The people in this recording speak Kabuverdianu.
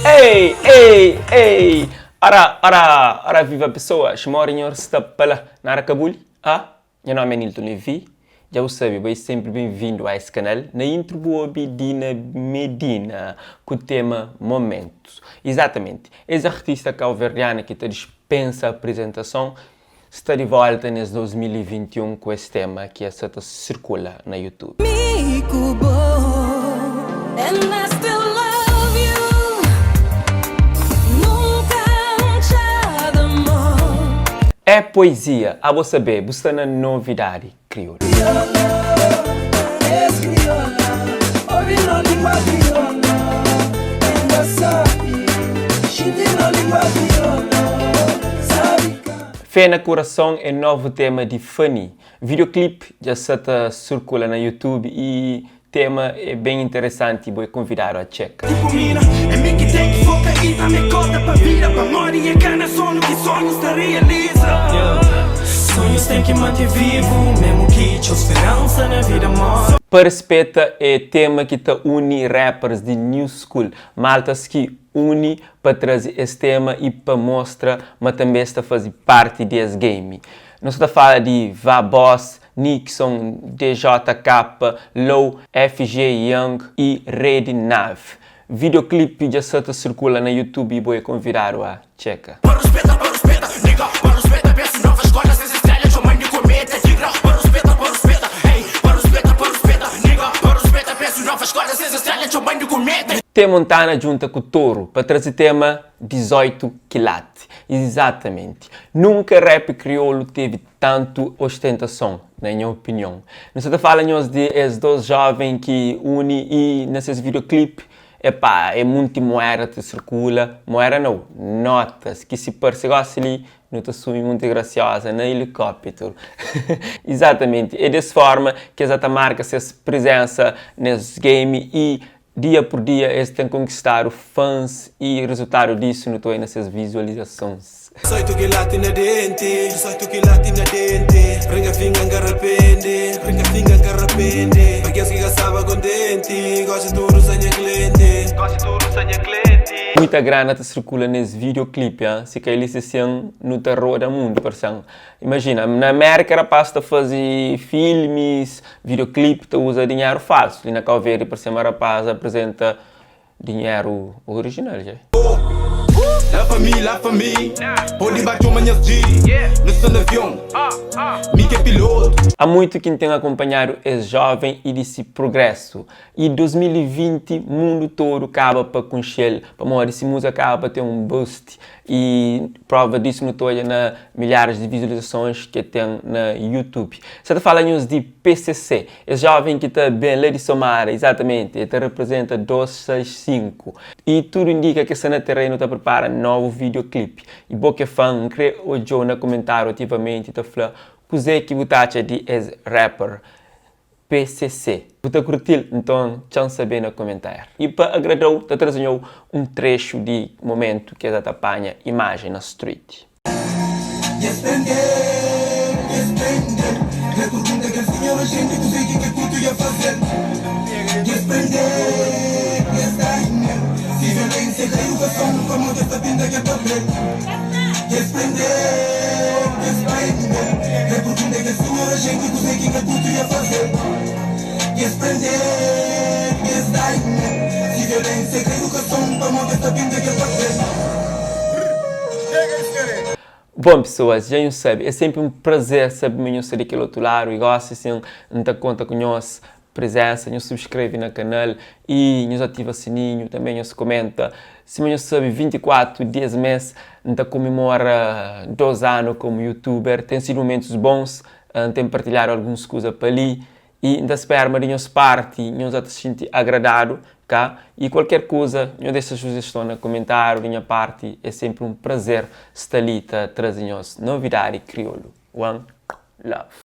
Ei, ei, ei! Ora, ora, ora viva pessoas! Mori nhor sta pa la na Aracabuli? Ah, nha nome é Nilton Levy. Dja bu sabe, bo é sempre bem-vindo a esse canal. Na intro bu obi Dina Medina ku tema Momentos. Exatamente, es artista cabo-verdiana ki ta dispensa apresentason sta di volta nes 2021 ku es tema ki esta ta circula na YouTube. Mi ku bo and I still love you. Nunka N txada mô. É poesia, abo sabe, bu sta na Novidadi Kriolu. Fé na Kurason é novu tema di Fany. Videoclip dja sa ta circula na YouTube y tema é bem interessanti bo é konvidadu a txeka. Tipo mina, é mi ki ten ki foka i ta me kota pa vida Pamodi é ka na sonu ki sonhus ta realiza Sonhus ten ki mante vivu Memu ki txeu speransa na vida more. Pa Rispeta é tema ki ta uni rappers di new school, maltas ki uni pa traze es tema y pa mostra ma tanbe es ta faze parti di es game. Nu sa ta fala di Va Boss, Nixon, DJK, Low, FG Young y Rede Nav. Videoclip dja sa ta circula na YouTube y bo é konvidadu a txeka. Pa ruspeta, pa ruspeta, nigga, pa ruspeta Pensu nova escola, ses estrela txoman di cometa Tigra, pa ruspeta, pa ruspeta, hey, pa ruspeta, pa ruspeta, nigga, pa ruspeta Pensu nova escola, ses estrela txoman di cometa. T Montana djunta ku Toro pa traze tema 18 quilate. Exatamente. Nunka rap kriolu teve tantu ostentason, na nha opinion. Nu sa ta fala nhos di es 2 joven ki uni y na ses videoclip, epá, é munti moeda ta circula, moeda nau, notas, ki si parse gosi li, nu ta sumi munti graciosa na helicóptero. Exatamente, é des forma ki es ta marka ses presensa nes game y Dia por dia es ten konkistadu fans y rezultadu disu nu ta oia na ses vizualizasons. 18 kilati na denti, 18 kilati na denti Ringa finga N ka rapende, ringa finga N ka rapende Pa kes ki ka staba kontenti, gosi tudu sta nha klienti, gosi tudu sta nha klienti. Muita grana ta sirkula nes videoclip, ha? Si ka el si nu ta roda mundu, parsen. Imajina, na Amérika rapaz ta faze filmis, videoclip ta uza dinheru falsu. Li na Kau Verdi parse ma rapaz apresenta dinheru orijinal dja. La famille, la famille Pode ba txoma nhas G Nu sta na avion, mi ki é piloto. Há muito ki N ten akonpanhadu es joven y di si progresu. Y 2020 mundu todo kaba pa konxe-l pamodi si múzika kaba pa ten un boost Y prova disso nu ta odja na milhares di vizualizasons ki el ten na YouTube. Sa ta fala nhos di PCC, es joven ki ta ben la di Somada, exatamente, el ta reprezenta 265. Y tudu indika ki el sta na terenu ta prepara novu videoclip. Y bo ki é fan, N kre odja-u na komentariu ativamenti ta fla kuzê ki bu ta atxa di es rapper. PCC. Bu ta kurti-l? Nton txa-m sabê na komentáriu. I pa agrada-u, ta traze-nho un trexu di momentu ki es ta panha imajen na street. Djes prende, djes prende Kre pergunta kel sinhor oxente Kuzê ki kel putu ia faze-l Djes prende, djes da-nel Si violénsia ka idukason Pamodi es ta pinta kel papel Djes prende, djes prende Kre pergunta kel sinhor oxente Kuzê ki kel putu ia faze-l Djes prende, djes da-nel Si violénsia ka idukason Pamodi es ta pinta kel papel. Bom pessoas, dja nhos sabe, é sempre um prazer sabe ma nhos sta di kel otu ladu e gosi sim N ta konta ku nhos presensa, nhos subscreve na kanal e nhos ativa sininhu, també nhos komenta. Sima nhos sabe, 24 di es mes N ta komemora 2 anu komu youtuber, ten sidu momentus bons, N ten partilhadu alguns kuza pa li Y N ta spera ma di nhos parti nhos a ta xinti agradadu, ka? Y kualker kuza, nhos dexa sujeston na kumentariu. Di nha parti, é senpri un prazer sta li ta traze nhos novidadi kriolu. One love.